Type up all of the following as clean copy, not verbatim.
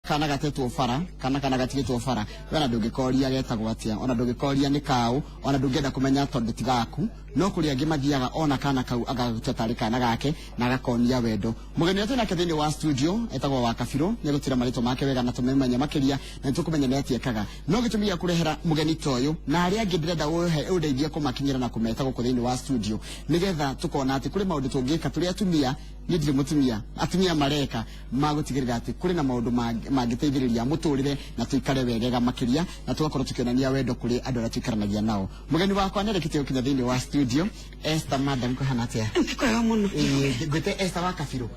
Kana gatetwo bara, kana gatigĩtwo bara, we ona ndũngĩkoria getagwo atĩa, ona ndũngĩkoria nĩ kaũ, ona ndũngĩenda kũmenya tondũ ti gaku. No kũrĩ angĩ mathiaga ona kana kau agagatua tarĩ kana gake na agakonia wendo. Mũgeni ũrĩa twĩ nake thĩinĩ wa studio etagwo wa Kabirũ, nĩ egũtwĩra marĩtwa make wega na tũmũmenye makĩria na nĩ tũkũmenya nĩ atĩa ekaga. No gĩtũmi gĩa kũrehera mũgeni ta ũyũ na arĩa angĩ ndĩrenda ũhe ũndeithie kũmakinyĩra na kũmeta gũkũ thĩinĩ wa studio nĩgetha tũkona atĩ kũrĩ maũndũ tũngĩka tũrĩ atumia. Niĩ ndirĩ mũtumia, atumia mareka ma gũtigĩrĩra atĩ kũrĩ na maũndũ mangĩteithĩrĩria mũtũrĩre na tũikare wegega makĩria na tũgakorwo tũkĩonania wendo kũrĩ andũ arĩa tũikaranagia nao. Mũgeni wakwa nĩ arĩkĩtie gũkinya thĩinĩ wa studio. Esther, madam, kũhana atĩa? Nĩ kwega mũno. Ĩĩ, ngwĩte Esther wa Kabirũ.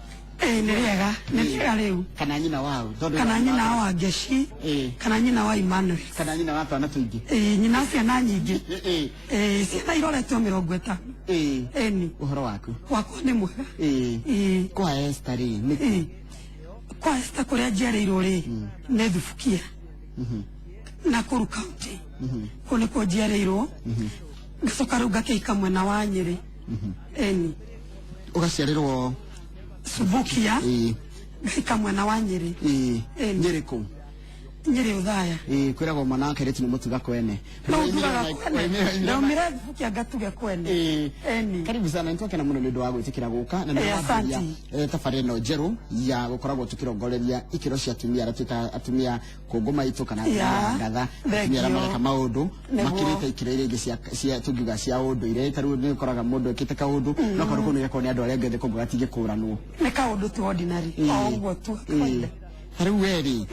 Ĩĩ, nĩ rĩega, nĩ rĩega rĩu. Kana nyina wa ũ? Tondũ Kana nyina wa Ngeci, kana nyina wa Emmanuel. Kana nyina wa twana tũingĩ. Ĩĩ, nyina wa ciana nyingĩ. Ĩĩ, ciana iroretwo 50. Ĩni. Ũhoro waku? Wakwa nĩ mwega. Ĩĩ. Kwa Esther rĩ, nĩ Ĩĩ. Kwa Esther kũrĩa njiarĩirwo rĩ, nĩ Thubukia. Nakuru County. Kũu nĩkuo njiarĩirwo. Ngacoka rĩu ngakĩhika mwena wa Nyĩrĩ. Ĩni. Ũgaciarĩrwo Subukia. Ngahika mwena wa Nyĩrĩ. Ĩni. Nyĩrĩ kũ? Nyĩrĩ Ũthaya. Ĩĩ, kwĩragwo mwana wa kairĩtu nĩ mũtuga kwene. No ndugaga kwene. Ndaumire Thubukia ngatuge kwene. Ĩni. Karibu sana, nĩtwakena mũno nĩ ũndũ wa gwĩtĩkĩra gũka na nĩ Ĩĩ, wambĩrĩria, asante. tabarĩra ĩno njerũ ya gũkoragwo tũkĩrongoreria ikĩro cia atumia arĩa twĩtaga atumia kũngũ maitũ kana atumia ngatha, atumia arĩa mareka maũndũ makĩrĩte ikĩro iria ingĩ cia tũngiuga cia ũndũire. Ta rĩu nĩ ũkoraga mũndũ ekĩte kaũndũ, no kaũndũ kau nĩ gekwo nĩ andũ arĩa angĩ othe, koguo gatingĩkũranwo. Nĩ kaũndũ tu ordinary, o ũguo tu. Ta rĩu we rĩ,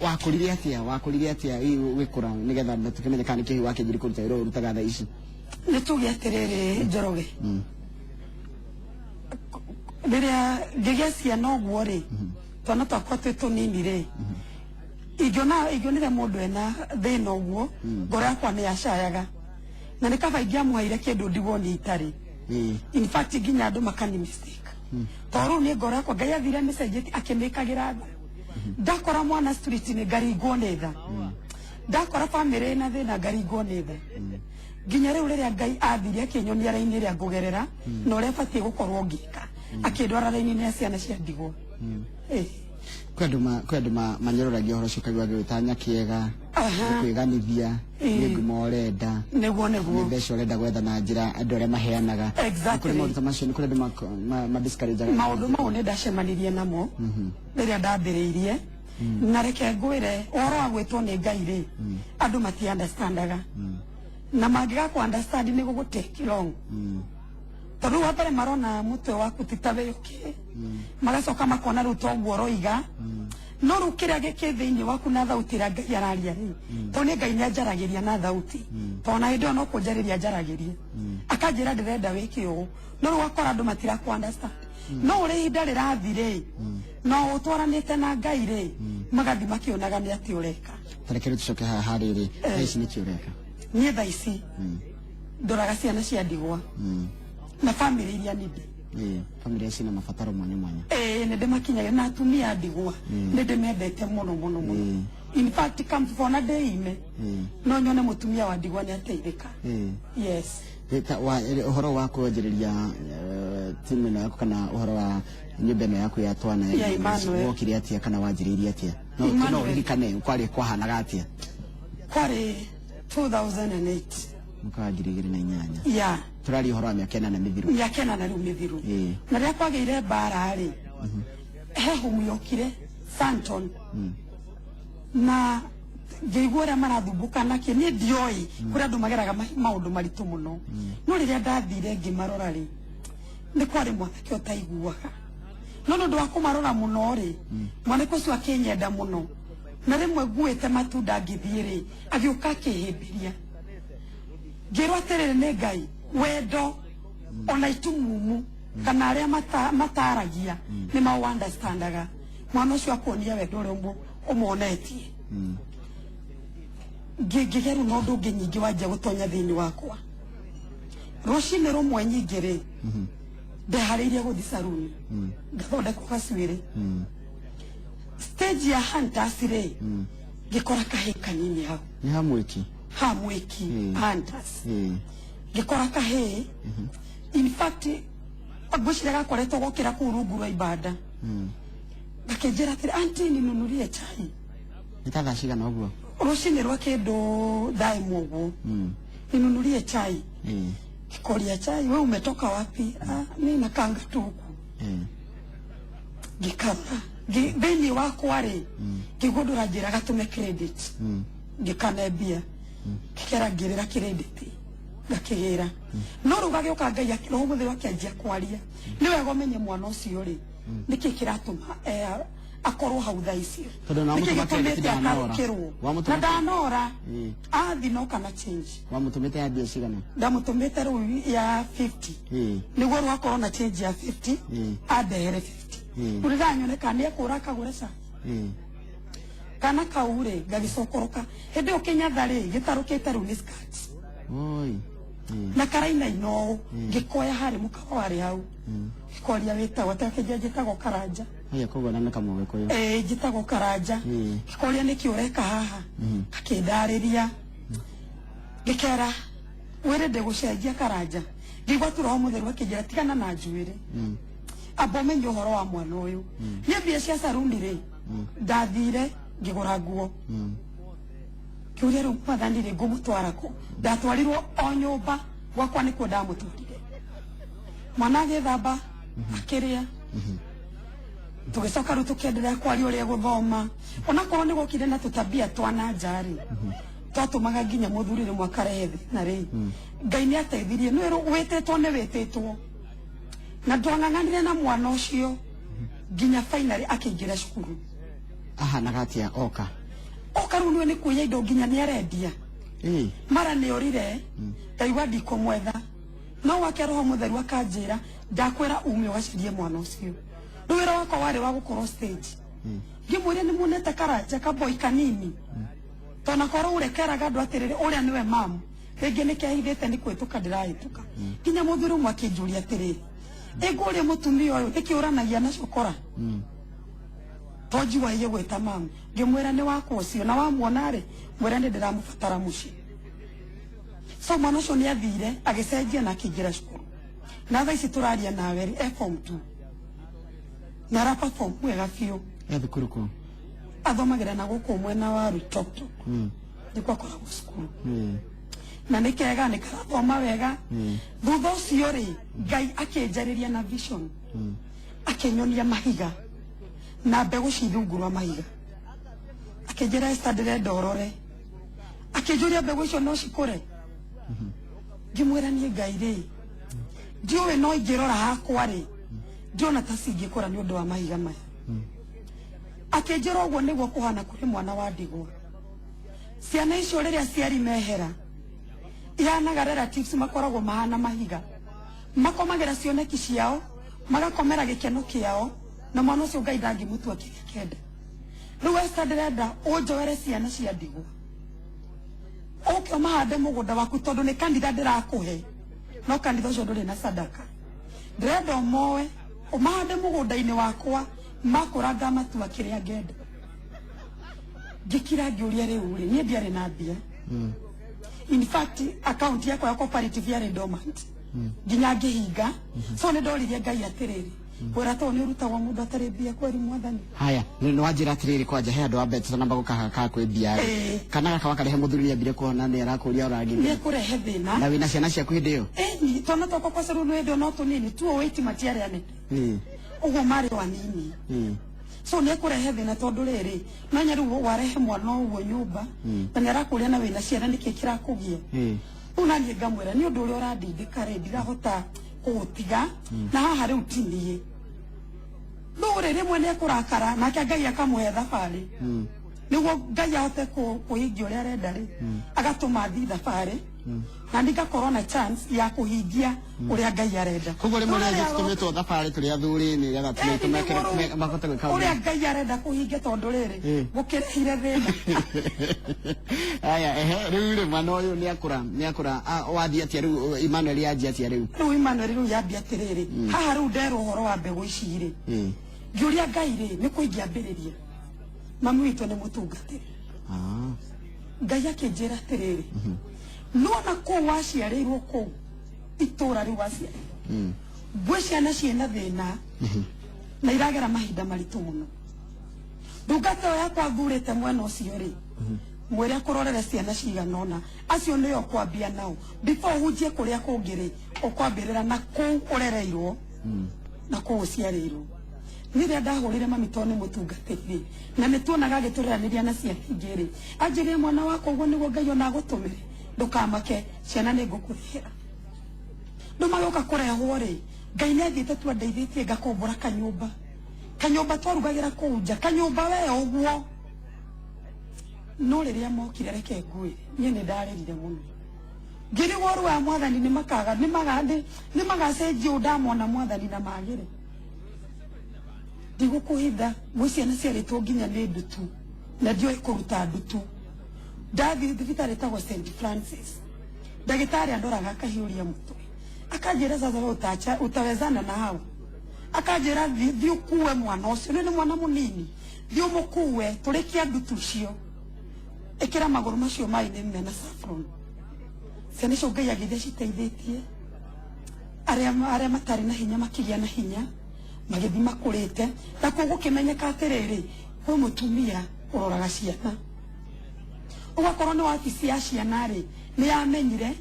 wakũrire atĩa? Wakũrire atĩa wĩkũra nĩgetha tũkĩmenye kana nĩ kĩhiũ wakĩanjirie kũruta wĩra ũyũ ũrutaga thaa ici? Nĩ tuge atĩrĩrĩ, Njoroge, rĩrĩa ngĩgĩa ciana ũguo rĩ, twana twakwa twĩ tũnini rĩ, ingĩonire mũndũ ena thĩna ũguo, ngoro yakwa nĩ yacayaga, na nĩ kaba ingĩamũheire kĩndũ ndigwo nĩ itarĩ. In fact nginya andũ makani mistake, tondũ rĩu nĩ ngoro yakwa Ngai athire mĩcenjetie akĩmĩkagĩra tha. Ndakora mwana street nĩ ngaringwo nĩ tha, ndakora famĩlĩ ĩna thĩna ngaringwo nĩ tha, nginya rĩu rĩrĩa Ngai athire akĩnyonia raini ĩrĩa ngũgerera na ũrĩa batiĩ gũkorwo ngĩka, akĩndwara raini-inĩ ya ciana cia ndigwa. Kwĩ andũ manyũrũragia ũhoro ũcio, ũkaigua agĩgwĩta nyakĩega, kwĩganithia, nĩ ngumo ũrenda, Nĩguo. nĩ mbeca ũrenda gwetha na njĩra andũ arĩa maheanaga. Nĩ kũrĩ maũndũ ta macio, nĩ kũrĩ andũ ma discourage-aga. Maũndũ mau nĩ ndacemanirie namo rĩrĩa ndambĩrĩirie, na reke ngwĩre, ũhoro wa gwĩtwo nĩ Ngai rĩ, andũ mati understandaga, na mangĩga kũ understand nĩ gũgũ take long, tondũ wa mbere marona mũtwe waku ti ta wĩ okay, magacoka makona rĩu toguo ũroiga, no rĩu kĩrĩa gĩkĩ thĩinĩ waku na thauti ĩrĩa Ngai araria rĩ, tondũ nĩ Ngai nĩ anjaragĩria na thauti, tondũ na hĩndĩ ĩyo no kũnjarĩria anjaragĩria akanjĩra ndĩrenda wĩke ũũ, no rĩu wakora andũ matirakũ understand. No ũrĩa ihinda rĩrathi rĩ, no ũtwaranĩte na Ngai rĩ, magathi makĩonaga nĩ atĩ ũreka. Ta reke rĩu tũcoke haha harĩrĩ, thaa ici nĩkĩ ũreka? Niĩ thaa ici ndoraga ciana cia ndigwa na famĩlĩ iria nindi. Ĩĩ, famĩlĩ cina mabataro mwanya mwanya. Ĩĩ, nĩ ndĩmakinyagia na atumia a ndigwa nĩ ndĩmendete mũno mũno mũno. In fact, kamfona ndĩime no nyone mũtumia wa ndigwa nĩ ateithĩka. Yes. Ũhoro wa kwanjĩrĩria timu ĩno yaku kana ũhoro wa nyũmba ĩno yaku ya twana Ya Emmanuel. wokire atĩa kana wanjĩrĩirie atĩa? No Emmanuel. no ũririkane kwarĩ kwahanaga atĩa? Kwarĩ 2008. Mwaka wa 2008. Ya. Tũraria ũhoro wa mĩaka 8 mĩthiru. Mĩaka 8 rĩu mĩthiru. Na rĩrĩa kwagĩire mbara rĩ, he humu yokire Santon na ngĩigua ũrĩa marathumbũka nakĩ, niĩ ndioĩ kũrĩa andũ mageraga maũndũ maritũ mũno, no rĩrĩa ndathire ngĩmarora rĩ, nĩ kwarĩ mwanake ũtaiguaga, no nĩ ũndũ wa kũmarora mũno rĩ, mwanake ũcio akĩnyenda mũno, na rĩmwe nguĩte matunda ngĩthiĩ rĩ, agĩũka akĩhĩmbĩria, ngĩrwo atĩrĩrĩ, nĩ Ngai wendo ona itumumu kana arĩa mataragia nĩ mau understandaga mwana ũcio akuonia wendo ũrĩa ũmonetie. Ngĩgĩa rĩu na ũndũ ũngĩ nyingĩ wanjia gũtonya thĩinĩ wakwa. Rũcinĩ rũmwe nyingĩ rĩ, ndeharĩirie gũthiĩ saruni ngathondekwo gacuĩrĩ stage ya Hunters rĩ, ngĩkora kahĩ kanini hau. Nĩ ha mwĩki? Ha mwĩki. Hunters. Ngĩkora kahĩ, in fact ngwĩciria gakoretwo gokĩra kũu rungu rwa ibanda. Gakĩnjĩra atĩrĩ, "Auntie, ninunurie chai." Nĩ ta thaa cigana ũguo? Rũcinĩ rwa kĩndũ thaa 1 ũguo. "Ninunurie chai." Ngĩkoria, "Chai? We umetoka wapi?" "Ah, mi nakanga tu huku." Ngĩkarora thĩinĩ wakwa rĩ, ngĩigua ũndũ ũranjĩra gatũme credit. Ngĩkane mbia, ngĩkera ngĩrĩra credit, ngakĩgĩra. No rĩu gagĩũka Ngai Roho Mũtheru akĩanjia kwaria, nĩ wega ũmenye mwana ũcio rĩ, nĩkĩ kĩratũma akorwo hau thaa icio? Tondũ na Nĩkĩ wamũtũma credit gĩtũmĩte ndanora. akarũkĩrwo? Wamũtũma Na ndanora. Athi noka na change. Wamũtũmĩte ya mbia cigana? Ndamũtũmĩte rĩu ya 50, nĩguo rĩu akorwo na change ya 50, andehere 50. Rĩu ndĩranyoneka nĩ ekũra akagũre cai. Kana kau rĩ, gagĩcokoroka hĩndĩ ĩyo kĩnyatha rĩ, gĩtarũkĩte rĩu nĩ skirt. Oi. Na karainaina ũũ. Ngĩkoya harĩ mũkawa warĩ hau, ngĩkoria, "Wĩtagwo atĩa?" Akĩnjĩra, "Njĩtagwo Karanja." Haya, koguo na nĩ kamũgĩkũyũ. Ĩĩ, "Njĩtagwo Karanja." Ngĩkoria, "Nĩkĩ ũreka haha?" Akĩndarĩria. Ngĩkera, "Wĩrĩ ndĩgũcenjia Karanja." Ngĩigua tu Roho Mũtheru akĩnjĩra, "Tigana na njuĩrĩ, amba ũmenye ũhoro wa mwana ũyũ." Niĩ mbia cia saruni rĩ, ndathire ngĩgũra nguo. Kĩũria rĩu, Mwathani rĩ, ngũmũtwara kũ? Ndatwarirwo o nyũmba gwakwa, nĩkuo ndamũtwarire. Mwana agĩthamba, akĩrĩa, tũgĩcoka rĩu tũkĩenderea kwaria ũrĩa gũthoma. Onakorwo nĩ gũkire na tũtabia twa na nja rĩ, twatũmaga nginya mũthuri rĩmwe akarehe thĩna rĩ, Ngai nĩ ateithirie. Nĩ wĩtĩtwo, nĩ wĩtĩtwo, na ndwang'ang'anire na mwana ũcio nginya finally akĩingĩra cukuru. Ahanaga atĩa oka? Oka rĩu nĩwe nĩ kuoya indo, nginya nĩ arendia. Mara nĩ orire, ngaigua ndikũmwetha, no wake Roho Mũtheru akanjĩra, "Ndakwĩra ume ũgacarie mwana ũcio." Rĩu wĩra wakwa warĩ wa gũkorwo stage, ngĩmwĩre, "Nĩ muonete Karanja kaboi kanini?" Tona korwo ũrĩa keraga andũ atĩrĩrĩ, "Ũrĩa nĩwe mamu." Rĩngĩ nĩ kehithĩte nĩ kwĩtũka ndĩrahĩtũka, nginya mũthuri ũmwe akĩnjũria atĩrĩrĩ, "Ĩngũria mũtumia ũyũ nĩkĩ ũranagia na cokora to njiwaie gwĩta mamu?" Ngĩmwĩra, "Nĩ wakwa ũcio, na wamuona rĩ, mwĩra nĩ ndĩramũbatara mũciĩ." So mwana ũcio nĩ athire agĩcenjia na akĩingĩra cukuru, na thaa ici tũraria nawe rĩ, e form 2 na ara perform wega biũ. E thukuru kũ? Athomagĩra na gũkũ mwena wa Rutoktok, nĩkuo akoragwo cukuru. Na nĩ kega, nĩ karathoma wega. Thutha ũcio rĩ, Ngai akĩnjarĩria na vision, akĩnyonia mahiga na mbegũ ci rungu rwa mahiga. Akĩnjĩra, "Esther, ndĩrenda ũrore." Akĩnjũria, "Mbegũ icio no cikũre?" Ngĩmwĩra, "Niĩ Ngai rĩ, ndiũĩ, no ingĩrora hakwa rĩ, ndiona ta cingĩkũra nĩ ũndũ wa mahiga maya." Akĩnjĩra, "Ũguo nĩguo kũhana kũrĩ mwana wa ndigwa. Ciana icio rĩrĩa aciari mehera, ihanaga relatives makoragwo mahana mahiga, makomagĩra cioneki ciao, magakomera gĩkeno kĩao, na mwana ũcio Ngai ndangĩmũtua kĩrĩa kenda. Rĩu Esther, ndĩrenda ũnjoere ciana cia ndigwa, ũke ũmahande mũgũnda waku, tondũ nĩ kanitha ndĩrakũhe, no kanitha ũcio ndũrĩ na sadaka. Ndĩrenda ũmoe ũmahande mũgũnda-inĩ wakwa, makũra ngamatua kĩrĩa ngenda." Ngĩkira, ngĩũria, "Rĩu rĩ, niĩ ndiarĩ na mbia. In fact, account yakwa ya cooperative yarĩ dormant nginya ngĩhinga." So nĩ ndoririe Ngai atĩrĩrĩ, "Wĩra to nĩ ũrutagwo mũndũ atarĩ mbia kweri, Mwathani?" Haya, nĩ wanjĩra atĩrĩrĩ, kwanja he andũ a mbere tũtanamba gũkaha ka kwĩ mbia rĩ, kana gaka wakarehe mũthuri nĩ ambire kuona nĩ arakũria ũrangĩ. Nĩ ekũrehe thĩna. Na wĩna ciana ciaku hĩndĩ ĩyo? Ĩni, twana twakwa kwa rĩu nĩ hĩndĩ no tũnini tuo wĩiti, matiarĩ anene ũguo, marĩ o anini. So nĩ ekũrehe thĩna, tondũ rĩrĩ, menya rĩu warehe mwana ũguo nyũmba na nĩ arakũria, na wĩna ciana, nĩkĩ kĩrakũgia? Rĩu naniĩ ngamwĩra, "Nĩ ũndũ ũrĩa ũrandindĩka rĩ, ndirahota kũũtiga na haha rĩu ti niĩ." No rĩ, rĩmwe nĩ ekũrakara, nake Ngai akamũhe thabarĩ nĩguo Ngai ahote kũhingia ũrĩa arenda rĩ, agatũma thiĩ thabarĩ na ndingakorwo na chance ya kũhingia ũrĩa Ngai arenda. Koguo rĩmwe Rĩu rĩngĩ rĩrĩa tũtũmĩtwo thabarĩ tũrĩ athuri nĩgetha Ĩni, mahote gwĩka ũrĩa Ngai arenda kũhingia, tondũ rĩrĩ, gũkĩrehire thĩna. Aya, ehe, rĩu rĩ, mwana ũyũ nĩ akũra, nĩ akũra. Wathiĩ atĩa rĩu? Emmanuel yanjia atĩa rĩu? Rĩu Emmanuel rĩu yambia atĩrĩrĩ, haha rĩu nderwo ũhoro wa mbegũ ici rĩ, ngĩũria Ngai rĩ, nĩ kũ ingĩambĩrĩria? Mami witũ nĩ mũtungatĩri. Ngai akĩnjĩra atĩrĩrĩ, "Nona kũu waciarĩirwo, kũu itũũra rĩu waciarĩirwo, gwĩ ciana ciĩna thĩna na iragera mahinda maritũ mũno." Ndungata ĩyo yakwa thurĩte mwena ũcio rĩ, mwĩre akũrorere ciana cigana ũna, acio nĩo ũkwambia nao before ũhunjie kũrĩa kũngĩ rĩ, ũkwambĩrĩra na kũu ũrereirwo na kũu ũciarĩirwo. Rĩrĩa ndahũrire mami tondũ nĩ mũtungatĩri rĩ, na nĩ tuonaga agĩtũreranĩria na ciana ingĩ rĩ, anjĩrire mwana wakwa ũguo nĩguo Ngai ona agũtũmĩre, ndũkamake, ciana nĩ ngũkũrehera. Rĩu magĩũka kũrehwo rĩ, Ngai nĩ athiĩte tu andeithĩtie ngakombora kanyũmba, kanyũmba twarugagĩra kũu nja, kanyũmba we ũguo. No rĩrĩa mokire, reke ngwĩre, niĩ nĩ ndarĩrire mũno, ngĩrigwo ũru wa mwathani nĩ makaga nĩ magacenjia ũũ ndamona mwathani na magĩre. Ndigũkũhitha, gwĩ ciana ciarĩtwo nginya nĩ ndutu na ndioĩ kũruta ndutu. Ndathiĩ thibitarĩ ĩtagwo St Francis, ndagĩtarĩ andoraga akahiũria mũtwe akanjĩra, sasa wewe utacha utawezana na hao? Akanjĩra, thiĩ ũkue mwana ũcio, nĩ mwana mũnini, thiĩ ũmũkue, tũrĩkia ndutu icio, ĩkĩra magũrũ macio maĩ-inĩ mena saffron. Ciana icio Ngai agĩthiĩ citeithĩtie, arĩa matarĩ na hinya makĩgĩa na hinya, magĩthiĩ makũrĩte, na kuo gũkĩmenyeka atĩrĩrĩ, kwĩ mũtumia ũroraga ciana. Ũgakorwo nĩ wabici ya ciana rĩ, nĩ yamenyire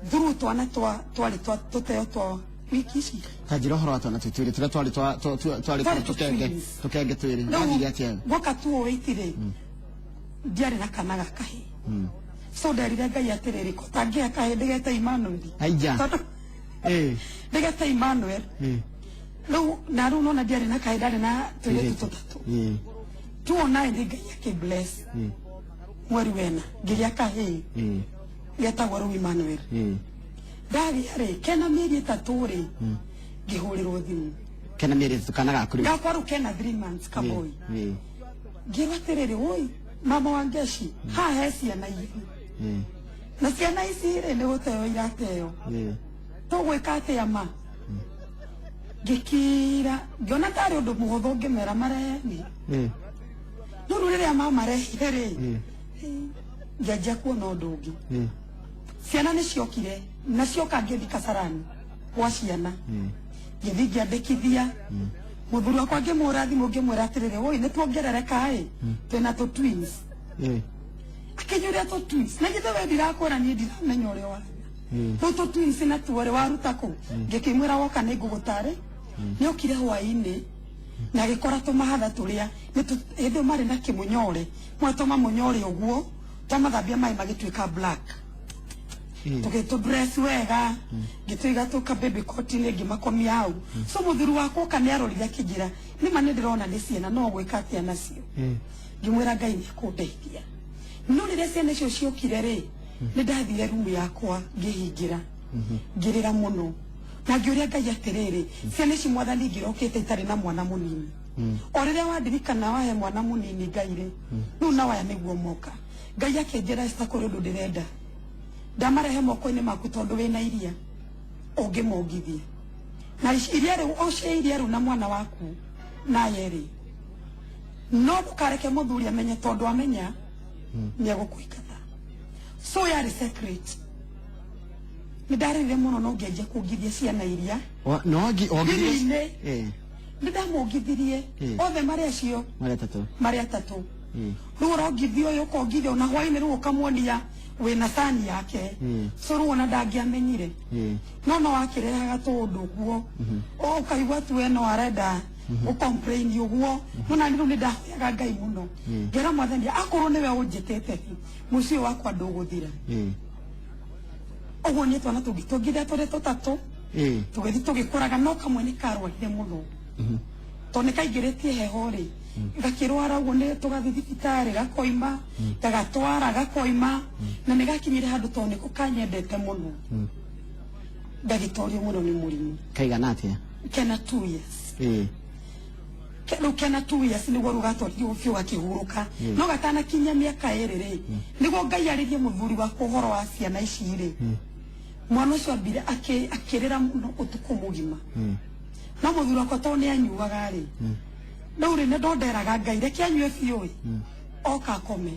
through twana twarĩ twa tũteo twa wiki ici. Ta njĩra ũhoro wa twana tũu twĩrĩ tũrĩa twarĩ twarĩ Twarĩ tũkenge. twins. Tũkenge twĩrĩ wathire atĩa? Guoka 208 rĩ, ndiarĩ na kana ga kahĩĩ, so nderire Ngai atĩrĩrĩ, ko tangĩhe kahĩĩ ndĩgete Emmanuel. Aija. Tondũ ndĩgete Emmanuel. Rĩu na rĩu nona ndiarĩ na kahĩĩ, ndarĩ na tũirĩtu tũtatũ. 209 nĩ Ngai akĩ bless, mweri wena ngĩgĩa kahĩĩ getagwo rĩu Emmanuel. Ndagĩa rĩ, kena mĩeri 3 rĩ, ngĩhũrĩrwo thimũ. Kena mĩeri 3 kana gaku rĩu? Gakwa rĩu kena 3 months, kaboi. Ngĩrwo atĩrĩrĩ, woi mama wa Ngeshi, haha he ciana igĩrĩ na ciana ici rĩ, nĩ gũteo irateo, tũgwĩka atĩa? Ma ngĩkira, ngĩona tarĩ ũndũ mũhũthũ ngĩmera marehe. No rĩu rĩrĩa mamarehire rĩ, ngĩanjia kuona ũndũ ũngĩ. Ciana nĩ ciokire na cioka, ngĩthi Kasarani gwa ciana, ngĩthi ngĩandĩkithia. Mũthuri wakwa ngĩmũra thimũ, ngĩmwĩra atĩrĩrĩ, woi nĩ tuongerereka ĩ, twĩna tũ twins. Akĩnjũria, tũ twins? Na githĩ we ndirakwĩra niĩ ndiramenya ũrĩa wa rĩu tũ twins na tuo rĩ, waruta kũ? Ngĩkĩmwĩra woka nĩ ngũgũtarĩ. Nĩ okire hwaĩ-inĩ na agĩkora tũmahatha tũrĩa hĩndĩ ĩyo marĩ na kĩmũnyore, mwe tũmamũnyore ũguo, twamathambia maĩ magĩtuĩka black. Tũgĩtũ dress wega, ngĩtũiga tũka baby cot-inĩ, ngĩmakomia hau. So mũthuri wakwa oka nĩ arorire akĩnjĩra, nĩma nĩ ndĩrona nĩ ciana, no gwĩka atĩa nacio? Ngĩmwĩra Ngai nĩ ekũndeithia. No rĩrĩa ciana icio ciokire rĩ, nĩ ndathire rumu yakwa, ngĩhingĩra, ngĩrĩra mũno na ngĩũria Ngai atĩrĩrĩ, ciana ici mwathani ngĩrokĩte itarĩ na mwana mũnini, o rĩrĩa wandirikana wahe mwana mũnini Ngai rĩ, rĩu na waya nĩguo moka. Ngai akĩnjĩra, Esther, kũrĩ ũndũ ndĩrenda, ndamarehe moko-inĩ maku tondũ wĩna iria ũngĩmongithia na iria rĩu, ũcie iria rĩu na mwana waku naye rĩ, no ndũkareke mũthuri amenye tondũ amenya nĩ egũkũingata. So yarĩ secret. Nĩ ndarĩrire mũno no ngĩanjia kuongithia ciana iria. No ongithia? Thiri-inĩ. Nĩ ndamongithirie othe marĩ acio. Marĩ atatũ. Marĩ atatũ. Rĩu ũrongithia ũyũ, ũkongithia ona hwainĩ, rĩu ũkamuonia wĩna sani yake. So rĩu ona ndangĩamenyire, no no akĩrehaga tũũndũ ũguo, ũkaigua tu we no arenda gũ-complain ũguo. No nani rĩu nĩ ndahoyaga Ngai mũno, ngera mwathani akorwo nĩwe ũnjĩtĩte rĩ, mũciĩ ũyũ wakwa ndũgũthira. Ũguo niĩ twana tũngĩ tũngithia tũrĩ tũtatũ, tũgĩthiĩ tũgĩkũraga, no kamwe nĩ karwarire mũno tondũ nĩ kaingĩrĩtie heho rĩ, gakĩrwara ũguo, nĩ tũgathiĩ thibitarĩ gakoima, gagatwara gakoima, na nĩ gakinyire handũ tondũ nĩko kanyendete mũno, ngagĩtorio mũno nĩ mũrimũ. Kaigana atĩa? Kena 2 years. Rĩu kena 2 years nĩguo rĩu gatwarirwo biũ gakĩhurũka, no gatanakinyia mĩaka 2 rĩ, nĩguo Ngai arĩrie mũthuri wakwa ũhoro wa ciana ici rĩ. Mwana ũcio ambire akĩrĩra mũno ũtukũ mũgima, no mũthuri wakwa tondũ nĩ anyuaga rĩ, rĩu rĩ, nĩ ndonderaga Ngai reke anyue biũ ĩ, oka akome,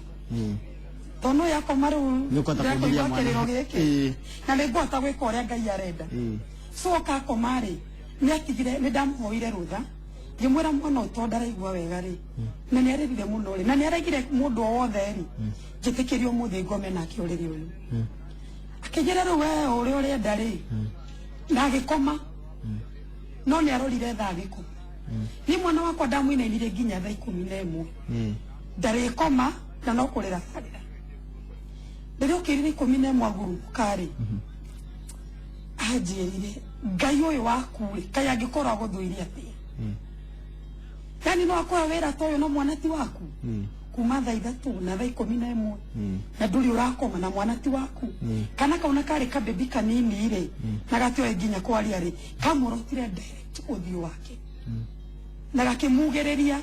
tondũ no yakoma rĩu Nĩ ũkũhota kũgiria ndĩrakũigua mwana. kĩrĩro gĩkĩ na nĩ ngũhota gwĩka ũrĩa Ngai arenda. So oka akoma rĩ, nĩ atigire, nĩ ndamũhoire rũtha. Ngĩmwĩra mwana ũyũ tondũ ndaraigua wega rĩ, na nĩ arĩrire mũno rĩ, na nĩ aregire mũndũ o wothe rĩ, njĩtĩkĩrie ũmũthĩ ngome nake ũrĩrĩ ũyũ. Akĩnjĩra rĩu we ũrĩa ũrenda rĩ, na agĩkoma, no nĩ arorire thaa agĩkoma. Niĩ mwana wakwa ndamũinainirie nginya thaa 11. Ndarĩkoma na no kũrĩra arĩra. Rĩrĩa ũkĩrire 11 agurumũka rĩ, anjĩrire Ngai ũyũ waku rĩ, kaĩ angĩkorwo agũthũire atĩa? Yani no akũhe wĩra ta ũyũ na mwana ti waku? Kuma thaa 3 na thaa 11 na ndũrĩ ũrakoma na mwana ti waku. Kana kauna karĩ kabebi kanini rĩ, na gatioĩ nginya kwaria rĩ, kamũrotire direct ũthiũ wake na gakĩmugĩrĩria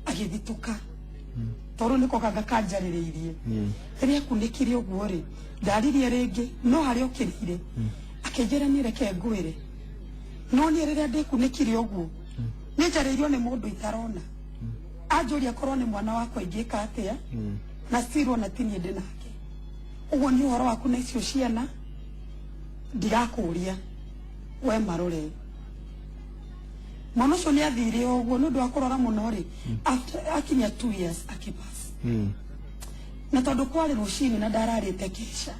agĩthitũka, tondũ nĩko kanga kanjarĩrĩirie. Rĩrĩa akunĩkire ũguo rĩ, ndaririe rĩngĩ, no harĩa ũkĩrĩire akĩnjĩra niĩ reke ngwĩre, no niĩ rĩrĩa ndĩkunĩkire ũguo nĩ njarĩirio nĩ mũndũ itarona, anjũria korwo nĩ mwana wakwa ingĩka atĩa, na sirwo na ti niĩ ndĩ nake. Ũguo nĩ ũhoro waku na icio ciana ndigakũria we marore. Mwana ũcio nĩ athire ũguo nĩ ũndũ wa kũrora mũno rĩ, after akinya 2 years akĩpass. Na tondũ kwarĩ rũcinĩ na ndararĩte keca,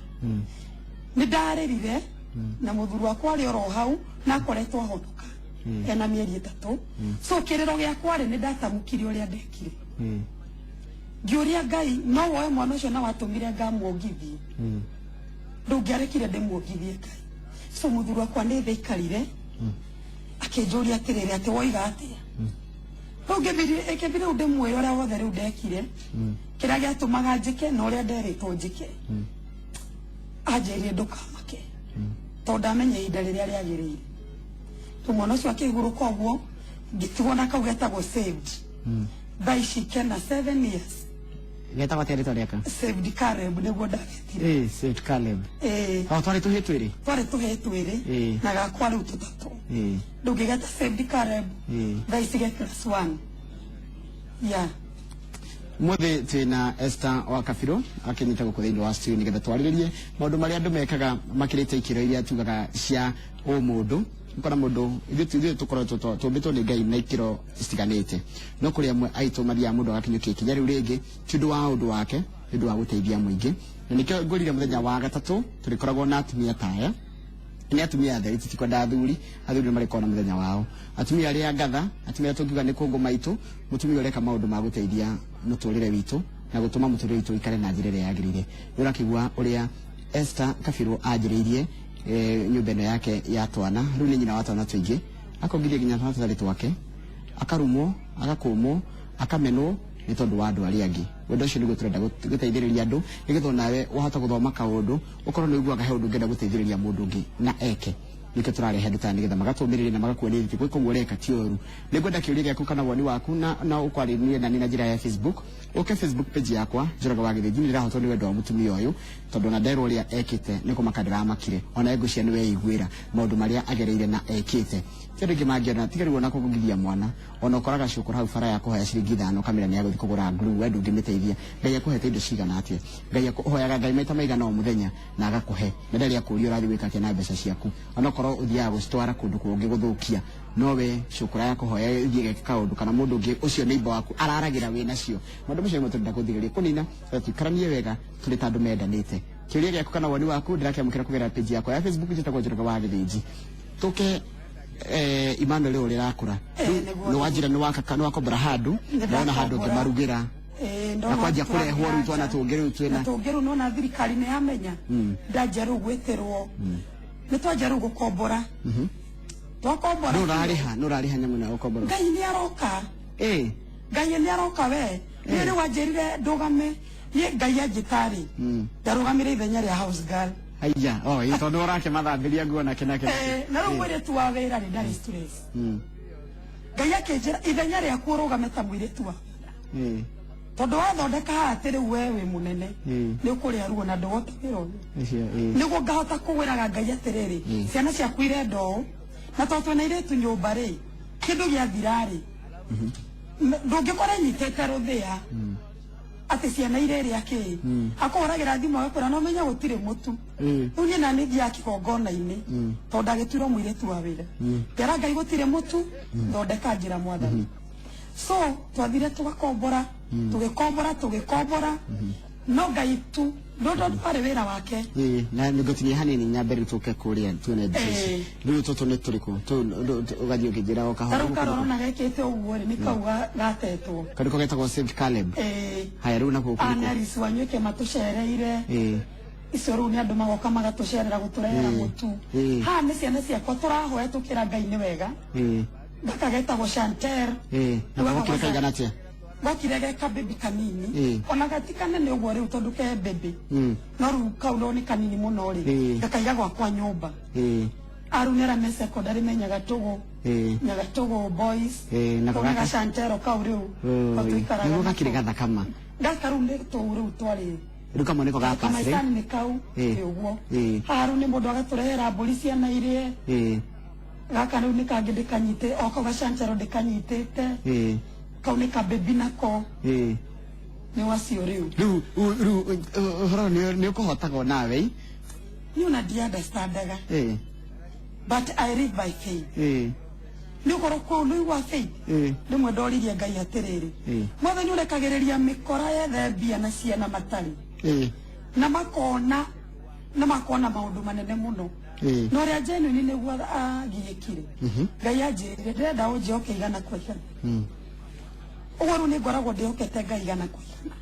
nĩ ndarĩrire, na mũthuri wakwa arĩ oro hau na akoretwo ahonoka ena mĩeri 3. So kĩrĩro gĩakwa rĩ, nĩ ndatamũkire ũrĩa ndekire. Ngĩũria Ngai, no woe mwana ũcio na watũmire ngamuongithie, ndũngĩarekire ndĩmuongithie Ngai. So mũthuri wakwa nĩ thĩ aikarire akĩnjũria atĩrĩrĩ, atĩ woiga atĩa? Rĩu ngĩbiri rĩu ndĩmwĩre ũrĩa wothe rĩu ndekire, kĩrĩa gĩatũmaga njĩke na ũrĩa nderĩtwo njĩke. Anjĩrire ndũkamake, tondũ ndamenya ihinda rĩrĩa rĩagĩrĩire. Rĩu mwana ũcio akĩhurũka ũguo, ngĩtigwo na kau getagwo Saved. Thaa ici kena 7 years. Getagwo atĩa rĩtwa rĩaka? Saved Caleb nĩguo ndagetire. Saved Caleb. Ĩĩ. O twarĩ tũhĩ twĩrĩ? Twarĩ tũhĩ twĩrĩ na gakwa rĩu tũtatũ. Rĩu ngĩgeta Saved Caleb. Thaa ici ge class 1. Yeah. Mũthĩ twĩna Esther wa Kabirũ akinyĩte gũkũ thĩinĩ wa studio nĩgetha twarĩrĩrie maũndũ marĩa andũ mekaga makĩrĩte ikĩro iria tugaga cia ũmũndũ. Ũkona mũndũ ithuĩ tũkoretwo tũmbĩtwo nĩ Ngai na ikĩro citiganĩte, no kũrĩ amwe aitũ mathiaga mũndũ agakinyũkia ikinya rĩu rĩngĩ ti ũndũ wa ũndũ wake, nĩ ũndũ wa gũteithia mũingĩ. Na nĩkĩo ngwĩrire mũthenya wa gatatũ tũrĩkoragwo na atumia ta aya. Nĩ atumia atheri, tutikwenda athuri, athuri nĩ marĩkoragwo na mũthenya wao. Atumia arĩa ngatha, atumia arĩa tũngiuga nĩ kũngũ maitũ, mũtumia ũreka maũndũ ma gũteithia mũtũrĩre witũ na gũtũma mũtũrĩre witũ ũikare na njĩra ĩrĩa yagĩrĩire. Nĩ ũrakĩigua ũrĩa Esther Kabirũ anjĩrĩirie nyũmba ĩno yake ya twana. Rĩu nĩ nyina wa twana tũingĩ, akongithia nginya twana tũtarĩ twake, akarumwo, agakũmwo, akamenwo nĩ tondũ wa andũ arĩa angĩ. Wendo ũcio nĩguo tũrenda gũteithĩrĩria andũ, nĩgetha onawe wahota gũthoma kaũndũ ũkorwo nĩ ũiguaga he ũndũ ũngĩenda gũteithĩrĩria mũndũ ũngĩ na eke. Nĩkĩo tũrarehe andũ ta nĩgetha magatũmĩrĩria na magakuonia atĩ gwĩka ũguo ũreka ti ũru. Nĩngwenda kĩũria gĩaku kana woni waku na ũkwarĩrie nani na njĩra ya Facebook. Ũke Facebook page yakwa Njoroge wa Gĩthĩnji. Nĩndĩrahotwo nĩ wendo wa mũtumia ũyũ, tondũ ona nderwo ũrĩa ekĩte nĩ kũmaka ndĩramakire. Ona ngwĩciria nĩ weiguĩra maũndũ marĩa agereire na ekĩte. Ti andũ aingĩ mangĩona, tiga rĩu ona kũngithia mwana, ona ũkoraga cũkũrũ hau bara ya kũhoya ciringi 5 ũkamĩra nĩ agũthiĩ kũgũra glue, we ndũngĩmĩteithia. Ngai akũhete indo cigana atĩa? Ngai ũhoyaga Ngai maita maigana o mũthenya na agakũhe, na ndarĩ akũria ũrathiĩ gwĩka atĩa na mbeca ciaku. Onokorwo ũthiaga gũcitwara kũndũ kũngĩ gũthũkia, no we cũkũra ya kũhoya ĩthiĩ ĩgeke kaũndũ, kana mũndũ ũngĩ ũcio neighbor waku araragĩra wĩ nacio. Maũndũ macio nĩmo tũrenda gũthirĩria kũnina, tũikaranie wega tũrĩ ta andũ mendanĩte. Kĩũria gĩaku kana woni waku ndĩrakĩamũkĩra kũgerera page yakwa ya Facebook njĩtagwo Njoroge wa Gĩthĩnji. Tũke Emmanuel ũrĩa ũrakũra. Nĩ wanjĩra nĩ wakombora handũ, ndona handũ ngĩmarugĩra. Na kwanjia kũrehwo rĩu twana tũngĩ rĩu twĩna. Na tũngĩ rĩu nona thirikari nĩ yamenya. Ndanjia rĩu gwĩtĩrwo. Nĩ twanjia rĩu gũkombora. Twakombora. Nũ ũrarĩha? Nũ ũrarĩha nyamũ ĩno ya gũkombora? Ngai nĩ aroka. Ngai nĩ aroka we. Niĩ rĩu anjĩrire ndũgame. Niĩ Ngai anjĩta-rĩ, ndarũgamire ithenya rĩa house girl. Haiya, oh, ĩ, tondũ ũrakĩmathambĩria nguo nake nake. Na rĩu mũirĩtu wa wĩra rĩ, ndarĩ stress. Ngai akĩnjĩra ithenya rĩaku ũrũgame ta mũirĩtu wa wĩra. Tondũ wathondeka haha atĩ rĩu we wĩ mũnene, nĩ ũkũrĩa ruo na ndũgota wĩra ũyũ. Nĩguo ngahota kũgwĩraga Ngai atĩrĩrĩ, ciana ciaku irenda ũũ, na tondũ twĩna airĩtu nyũmba rĩ, kĩndũ gĩathira rĩ, ndũngĩkora ĩnyitĩte rũthĩa. Atĩ ciana irĩrĩa kĩ akũhũragĩra thimũ agakwĩra no menya gũtirĩ mũtu. Rĩu niĩ nani thiaga kĩgongona-inĩ tondũ ndagĩtuirwo mũirĩtu wa wĩra, ngera Ngai gũtirĩ mũtu, thondeka njĩra Mwathani. So twathire tũgakombora, tũgĩkombora, tũgĩkombora, no Ngai tu ndũndũ warĩ wĩra wake. Ĩĩ, na nĩngũtinia hanini nyambe rĩu tũke kũrĩa tuone mbica ici. Rĩu tũtũ nĩ tũrĩkũ? Ũgathiĩ ũkĩnjĩra o kahora. Tarĩu karora na gekĩte ũguo rĩ, nĩ kau gatetwo. Karĩ ko getagwo St Caleb? Ĩĩ. Haya, rĩu nakuo kũrĩkũ? Analyst Wanywĩke matũcereire. Icio rĩu nĩ andũ magoka magatũcerera gũtũrehera mũtu. Haha nĩ ciana ciakwa tũrahoya tũkĩra Ngai nĩ wega. Gaka getagwo Chantel. Na gokire kaigana atĩa? Gokire ge kabebi kanini. Ona gati kanene ũguo rĩu tondũ ke bebi. No rĩu kau no nĩ kanini mũno rĩ. Gakaiga gwakwa nyũmba. Aru nĩ arĩa me secondary me Nyagatũgũ. Nyagatũgũ boys. Nako Kau nĩ gaka? Gacantero kau rĩu. Kau tũikaraga Nĩguo nako. gakĩrĩ gathakama. Gaka rĩu nĩ tũu rĩu twarĩ. Rĩu kamwe nĩko ga pasire. Kamaicani nĩ kau. Ĩ ũguo. Haha rĩu nĩ mũndũ agatũrehera mbũri ciana irĩe. Gaka rĩu nĩ kangĩ ndĩkanyitĩ, o kau gacancero ndĩkanyitĩte. Kau nĩ kabebi nako. Nĩ wacio rĩu. Rĩu ũhoro nĩ ũkũhotaga nawe. Niĩ ona ndi-understandaga. But I live by faith. Nĩ ũkorwo kũu nĩ ũigua faith. Rĩmwe ndoririe Ngai atĩrĩrĩ. Mwathani ũrekagĩrĩria mĩkora yethe mbia na ciana matarĩ. Na makona, na makona maũndũ manene mũno. Na ũrĩa genuine nĩguo agiĩkire. Ngai anjĩrire ndĩrenda ũnjĩhoke igana kwa igana. Ũguo rĩu nĩ ngoragwo ndĩhokete Ngai igana kwa igana.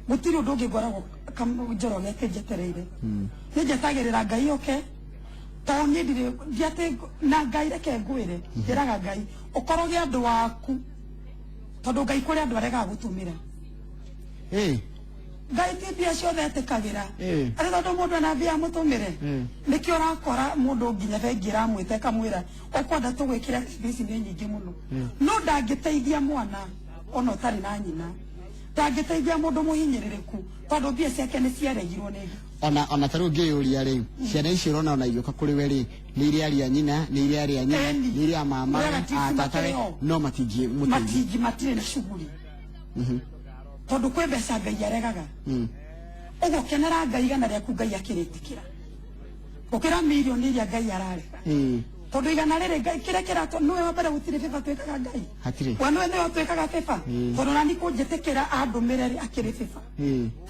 Gũtirĩ ũndũ ũngĩ ngoragwo Njoroge atĩ njetereire. Nĩ njetagĩrĩra Ngai oke. Tondũ niĩ ndirĩ, ndiatĩ na Ngai reke ngwĩre, njĩraga Ngai ũkorwo gĩ andũ aku, tondũ Ngai kũrĩ andũ aregaga gũtũmĩra. Ngai ti mbia ciothe etĩkagĩra. Atĩ tondũ mũndũ ena mbia amũtũmĩre. Nĩkĩo ũrakora mũndũ nginya bengi ĩramwĩta ĩkamwĩra ũkwenda tũgwĩkĩre mbia ici nĩ nyingĩ mũno. No ndangĩteithia mwana ona ũtarĩ na nyina. Ndangĩteithia mũndũ mũhinyĩrĩrĩku tondũ mbia ciake nĩ ciaregirwo nĩ Ngai. Ona ta rĩu ngĩyũria rĩ, ciana icio ũrona ona igĩũka kũrĩ we rĩ, nĩ iria aria nyina, nĩ iria aria nyina, nĩ iria mama, Relatives tatawe, makĩrĩ o. no matingĩmũteithia. Matingi matirĩ na shughuli. Tondũ kwĩ mbeca Ngai aregaga. Ũguo kenera Ngai igana rĩaku Ngai akĩrĩtĩkĩra. Gũkĩra mirioni iria Ngai ararega. Tondũ igana rĩrĩ Ngai kĩrĩa kĩratũ nĩwe wa mbere gũtirĩ bĩba twĩkaga Ngai. Hatirĩ. We nĩwe nĩwe twĩkaga bĩba. Tondũ nani kũnjĩtĩkĩra andũmĩre rĩ akĩrĩ bĩba.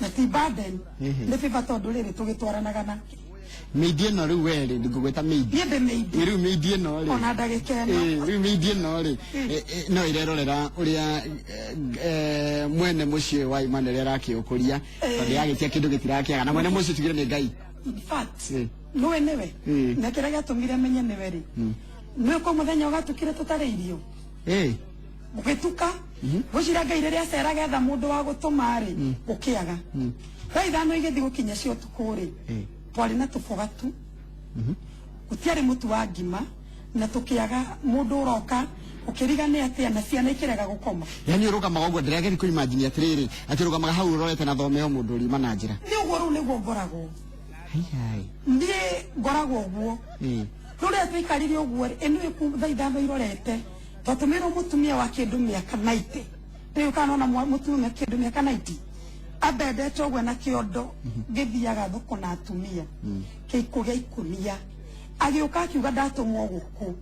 Na ti burden. Nĩ bĩba tondũ rĩrĩ tũgĩtwaranaga nake. Mĩindi ĩno rĩu we rĩ, ndingũgwĩta mĩindi. Niĩ ndĩ mĩindi. Rĩu mĩindi ĩno rĩ. Ona ndagĩka ĩno. Rĩu mĩindi ĩno rĩ, no ĩrerorera ũrĩa, mwene mũciĩ wa Emmanuel arakĩũkũria. Tondũ yagĩtia kĩndũ gĩtirakĩaga. Na mwene mũciĩ tugire nĩ Ngai. In fact, nĩwe nĩwe. Na kĩrĩa gĩatũmire menye nĩwe rĩ. Nĩwe kwa mũthenya ũgatukire tũtarĩ irio. Gũgĩtuka. Ngwĩciria Ngai rĩrĩa aceraga etha mũndũ wa gũtũma rĩ, gũkĩaga. Thaa ithano igĩthiĩ gũkinya cia ũtukũ rĩ, twarĩ na tũboga tu. Gũtiarĩ mũtu wa ngima, na tũkĩaga mũndũ ũroka, ũkĩriga nĩ atĩa na ciana ikĩrega gũkoma. Yaani ũrũgamaga ũguo, ndĩrageria kũ-imagine atĩrĩrĩ, atĩ ũrũgamaga hau ũrorete na thome o mũndũ ũriuma na njĩra. Nĩ ũguo rĩu nĩguo ngoragwo. Hai. Niĩ ngoragwo ũguo. Rĩu rĩrĩa twaikarire ũguo rĩ, ĩno ĩku thaa ithano irorete, twatũmĩirwo mũtumia wa kĩndũ mĩaka 90. Rĩu kana ona mũtumia kĩndũ mĩaka 90. Ambendete ũguo na kĩondo, ngĩthiaga thoko na atumia. Kĩiko gĩa ikũnia. Agĩũka akiuga ndatũmwo gũkũ.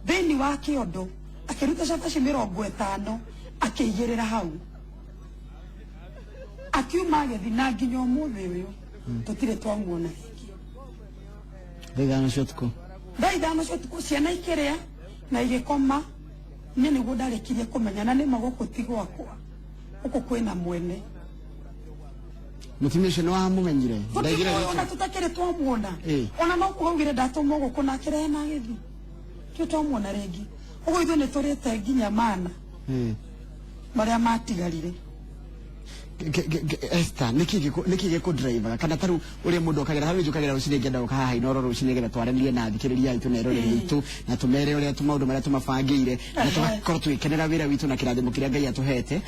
Thĩinĩ wa kĩondo, akĩruta cabaci 50, akĩigĩrĩra hau. Akiuma agĩthiĩ na nginya ũmũthĩ ũyũ, tũtirĩ twamuona rĩngĩ. Thaa ithano cia ũtukũ. Thaa ithano cia ũtukũ, ciana ikĩrĩa na igĩkoma. Niĩ nĩguo ndarĩkirie kũmenya na nĩma gũkũ ti gwakwa. Gũkũ kwĩna mwene. Mũtumia ũcio nĩ wamũmenyire? Tũtimũĩ, Ndaigire gĩkĩ. ona tũtakĩrĩ twamuona. Ona no kuga augire ndatũmwo gũkũ na akĩrehe na agĩthiĩ. Tũtirĩ twamuona rĩngĩ. Ũguo ithuĩ nĩ tũrĩte nginya mana. Marĩa matigarire. Esther, nĩkĩ gĩkũ-drivaga? Kana ta rĩu ũrĩa mũndũ okagĩra, hau njũkagĩra rũcinĩ ngĩenda gũka haha Inooro rũcinĩ nĩgetha twaranĩrie na athikĩrĩria aitũ na eroreri aitũ, na tũmere ũrĩa maũndũ marĩa tũmabangĩire, na tũgakorwo tũgĩkenera wĩra witũ na kĩrathimo kĩrĩa Ngai atũhete,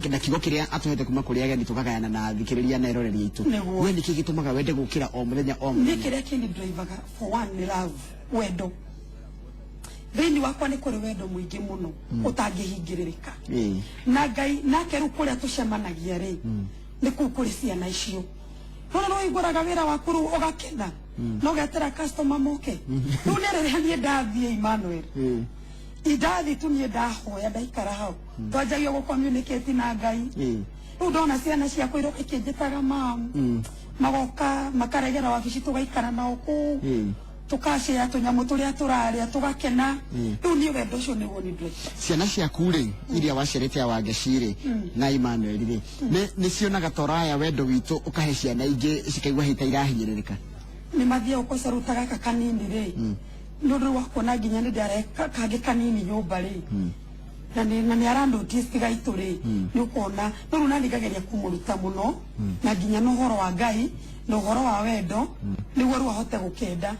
na kiugo kĩrĩa atũhete kuma kũrĩ ageni tũkagayana na athikĩrĩria na eroreri aitũ. We nĩkĩ gĩtũmaga wende gũkĩra o mũthenya o Niĩ mũthenya? kĩrĩa kĩndrivaga for one nĩ love, wendo. Thĩinĩ wakwa nĩ kũrĩ wendo mũingĩ mũno ũtangĩhingĩrĩrĩka. Na Ngai nake rĩu kũrĩa tũcemanagia rĩ, nĩ kũu kũrĩ ciana icio. Nona no ũhingũraga wĩra waku rĩu ũgakena na ũgetera customer moke. Rĩu nĩ rĩrĩa niĩ ndathiĩ Emmanuel, indathiĩ tu niĩ ndahoya ndaikara hau, twanjagia gũ communicate na Ngai. Rĩu ndona ciana ciakwa iroka ikĩnjĩtaga mam, magoka makaregera wabici, tũgaikara nao kũu, tũkacĩa tũnyamũ tũrĩa tũrarĩa, tũgakena. Rĩu niĩ wendo ũcio nĩguo nĩ ndwendete. Ciana ciaku rĩ, iria waciarĩte ya Wangeci rĩ na Emmanuel rĩ, nĩ cionaga toraya wendo witũ ũkahe ciana ingĩ cikaigua hita irahinyĩrĩrĩka? Nĩ mathiaga ũkoca rĩu ta gaka kanini rĩ, nĩ ũndũ wa kuona nginya nĩ ndare kangĩ kanini nyũmba rĩ, na nĩ ara notice gaitũ rĩ, nĩ ũkuona no rĩu nani ngageria kũmũruta mũno na nginya na ũhoro wa Ngai na ũhoro wa wendo, nĩguo rĩu ahote gũkenda.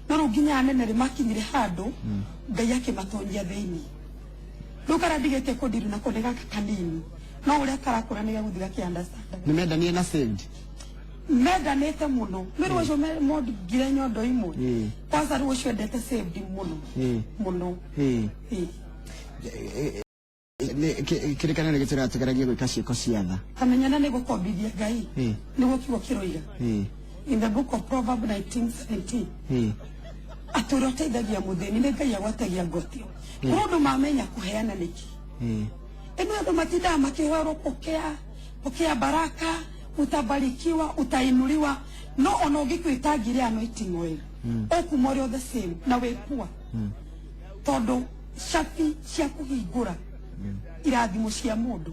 No rĩu nginya anene rĩ, makinyire handũ Ngai akĩmatonyia thĩinĩ. Rĩu karĩa ndigĩtie kũndiru nako nĩ gaka kanini, no ũrĩa karakũra nĩ gegũthiĩ gakĩ understand. Nĩ mendanie na saved? Mendanĩte mũno nĩ rĩu acio mondingire nyondo imwe. Kwanza rĩu ũcio endete saved mũno mũno. Ĩĩ. Kĩrĩkanĩro nĩ gĩtũraga tũgeragie gwĩka ciĩko cia tha. Kamenyana nĩ gũkombithia Ngai, nĩguo kiugo kĩroiga in the book of Proverb 19:17, atĩ ũrĩa ũteithagia mũthĩni nĩ Ngai agwatagia ngotio. Kũrĩ ũndũ mamenya kũheana nĩkĩ. Ĩno andũ matindaga makĩhoerwo, pokea, pokea baraka, utabarikiwa, utainuliwa, no ona ũngĩkwĩta ngiri anointing oil, ũkuma ũrĩ o the same na wĩ poor, tondũ cabi cia kũhingũra irathimo cia mũndũ